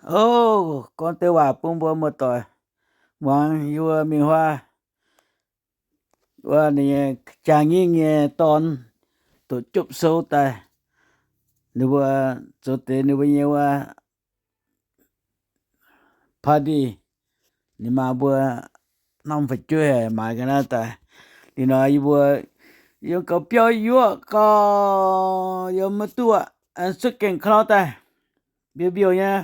O, gorngv deix waac bun mbuo muoz-doic muangx. Yie mbuo mingh huaav wuov ninh nyei jaa-ngingh nyei dorn doqc jopv sou daaih. Ninh mbuo zoux deix ninh mbuo nyei wuov party, ninh maa mbuo norm fu'jueiv haic maaiz ga'naaiv daaih. Liuz nor yie mbuo yiem gaux biauv yuoqv gau, yiem maiv duqv aqv, cuotv gaengh ka'lauh daaih, mbiouh mbiouh nyei,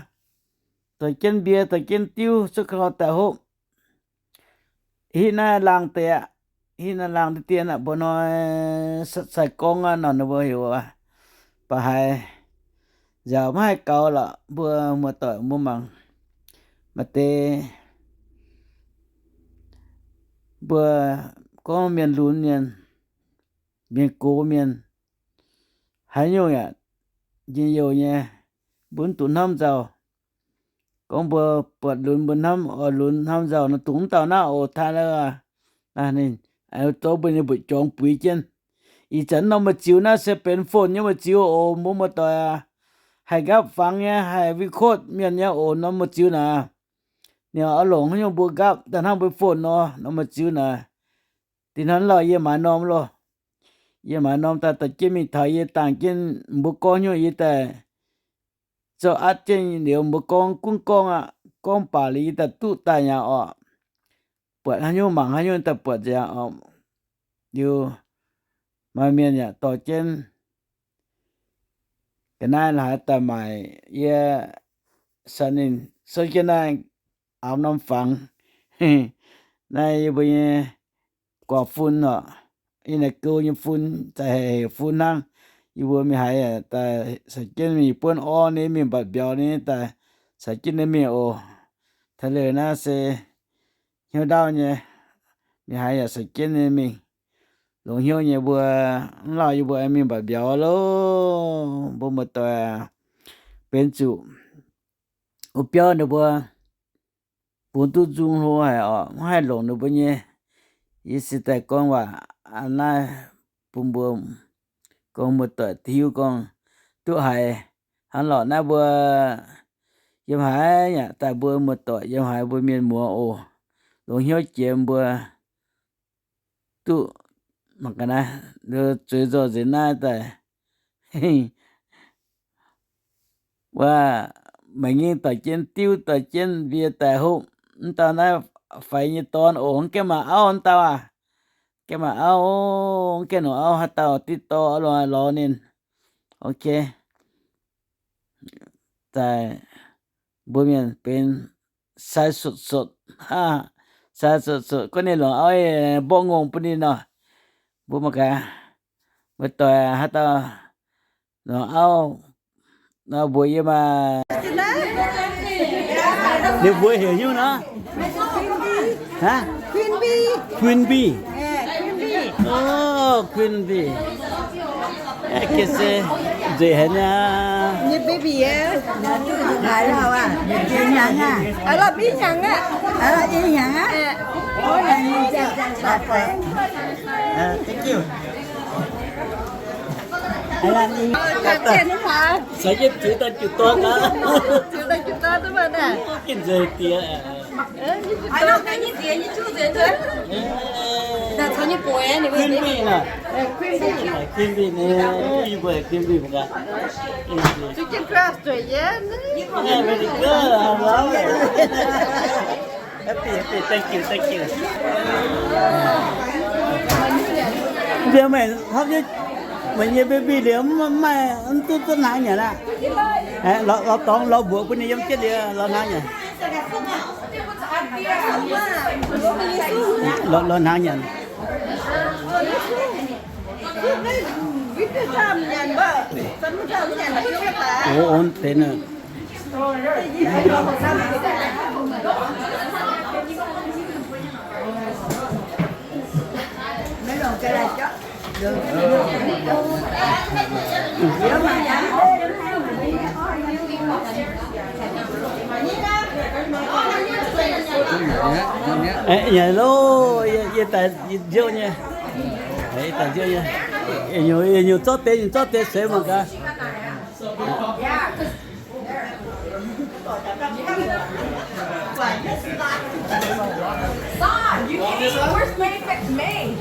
dorh jienv mbie dorh jienv diuv cuotv ka'lauh daaih hopv. Hitv naaiv laangh deix aqv. Hitv naaiv laangh deix dien aqv. Mbuo hnoi sai gorngv aqv nor ninh mbuo heuc baac haiz nziaauc maiv haih gaux lorqc. Mbuo muoz-doic mbuo mangc maaih deix mbuo gorngv mienh lunx mienh, mienh gox mienh, haaix nyungc yaac njien-youh nyei, mbuo mv dungx hnamv nzauh. Gorngv mbuo buatc lunx mbuo hnamv oix lunx hnamv nzauh nor, dungx mv dauh naaiv oc, taaih lorqc. Ninh zoux mbuo nyei mbu'jorngx buix jienv. Ih zanc norm meih ziux naaiv se benx phone nyei meih ziux oc, mbuo muoz-doic aac. Haih nqaapv fangx nyei, haih record mienh nyei oc, norm meih ziux naaic. Ninh oix longc haaix nyungc mbuo nqaapv daaih hnangv mbuo phone nor, norm meih ziux naaic. Dinh hnangv lauh yie maaiz norm loh. Yie maaiz norm daaih dorh jienv mingh taux yie dangh jienv mbuo gorngv hnyouv yie daaih zouv atv jienv liuz mbuo gorngv gunv gorngv aqv. Gorngv baac liuz yie daaih duqv daaih nyei oc. Buatc haaix nyungc mangc haaix nyungc daaih buatc nzengc oc. Liuz maaih mienh yaac dorh jienv ga'naaiv la'haaix daaih maaic yie, sa ninh souv jienv naaiv aamx norm fangx. Naaiv yie mbuo nyei guaax fun oc. Yie naaic gouv nyei fun, za'gengh heuc fun hnangv. Yie mbuo mingh haaix yaac daaih caux jienv mingh buonv orv nyei, mingh mbatc mbiauz nyei daaih caux jienv nyei mingh oc. Taux liuz naaiv se hnyouv ndaauv nyei, mingh haaix yaac caux jienv nyei mingh. Longx hnyouv nyei mbuo, mv lauh yie mbuo aengx mingh mbatc mbiauz loh. Mbuo muoz-doic benx zuqc wuov biauv ninh mbuo bungx duqv nzung hlo haic oc, mv haih longc ninh mbuo nyei. Yie se daaih gorngv waac naaiv bun mbuo gorngv muoz-doic hiuv gorngv duqv haiz hnangv lorqc. Naaiv mbuo yiem haaix yaac daaih mbuo muoz-doic yiem haaix mbuo mienh muoz oc, longx hnyouv jiex mbuo duqv mangc ga'naaiv, zueiz nzoih nzengc naaiv daaih. Wuov, meih nyei dorh jienv diuv dorh jienv mbie daaih hopv, mv dauh naaiv faix nyei dorn oc, mv gaengh maaih auv, mv dauh aac, gaengh maaih auv, mv gaengh longc auv, haaix dauh diqv dorh lorz lorz ninh. Ok. Daaih mbuo mienh benx sai sutv-sutv, sai sutv-sutv, gorngv ninh longc auv mborqv ngongh bun ninh nor, mbuo mangc gaax, mbuo doic haaix dauh longc auv nor mbuox yie maah. Ninh mbuox heuc nyungc nor. Hah? Queen bee. Queen bee. Oh, queen bee. Ga'sie nzueic haic nyei. Nyei baby aqv. Lorh i hnyangx aqv. Thank you. Caux jienv ziux daaih jiu dorn aqv. Ziux daaih jiu dorn duqv mv baac naaic. Gengh nzueic diex. Queen bee naaic. Queen bee naaic. Yie mbuo queen bee mangc gaax. Very good. Happy, happy. Thank you, thank you. Mbuo meih hnamv nyei, meih nyei baby liuz mv maaih, mv duqv duqv hnaangx nyanc aqv. Lorz dorngx lorz mbuoqc bun ninh yiem jienv liuz lorz hnaangx nyanc. Lorz hnaangx nyanc. Ov, deix naaic. Nyanc loh, yie daaih nziouv nyei. Yie daaih nziouv nyei. Nyungc, nyungc zorqv deix, nyungc zorqv deix seix mangc gaax. Son, you can't eat the worst way fixed made.